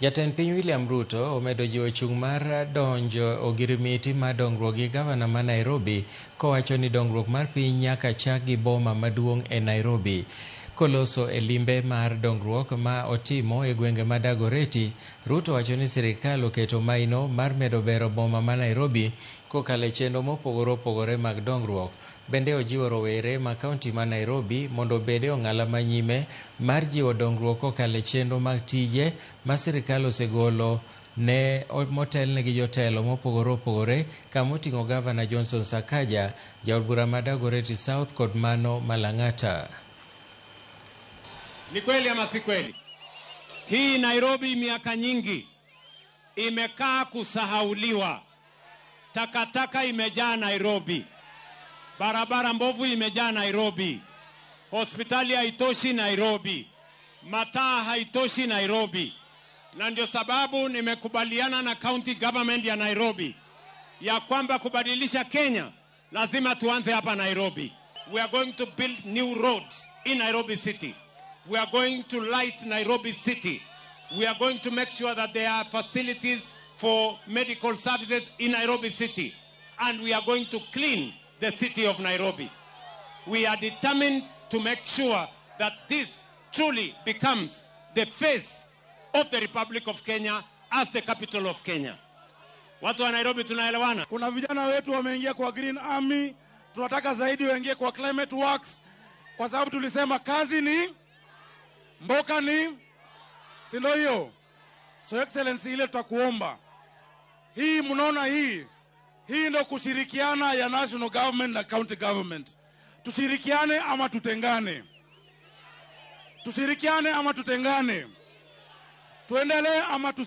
Jatend piny William Ruto omedo jiwo chung' mar donjo ogirimiti mar dongruok gi gavana ma Nairobi kowacho ni dongruok mar piny nyaka chak gi boma maduong' e Nairobi. Koloso e limbe mar dongruok ma otimo e gwenge ma Dagoretti, Ruto wacho ni sirikal oketo maino mar medo bero boma ma Nairobi kokalo e chenro mopogore opogore mag dongruok. Bende ojiwo rowere ma kaunti ma Nairobi mondo obed e ong'ala manyime mar jiwo dongruok kokalo e chenro mag tije ma sirikal osegolo ne motelne gi jotelo mopogore opogore kama oting'o Gavana Johnson Sakaja, jaod bura ma Dagoretti South kod mano ma Lang'ata. Ni kweli ama si kweli? Hii Nairobi miaka nyingi imekaa kusahauliwa. Takataka imejaa Nairobi, barabara mbovu imejaa Nairobi, hospitali haitoshi Nairobi, mataa haitoshi Nairobi, na ndio sababu nimekubaliana na county government ya Nairobi ya kwamba kubadilisha Kenya lazima tuanze hapa Nairobi. We are going to build new roads in Nairobi City. We are going to light Nairobi City. We are going to make sure that there are facilities for medical services in Nairobi City. And we are going to clean the city of Nairobi. We are determined to make sure that this truly becomes the face of the Republic of Kenya as the capital of Kenya. Watu wa Nairobi, tunaelewana? Kuna vijana wetu wameingia kwa Green Army, tunataka zaidi waingie kwa Climate Works, kwa sababu tulisema kazi ni mboka ni, si ndio hiyo? So Excellency, ile tutakuomba hii, mnaona hii ndio kushirikiana ya national government na county government. Tushirikiane ama tutengane? Tushirikiane ama tutengane? Tuendelee ama?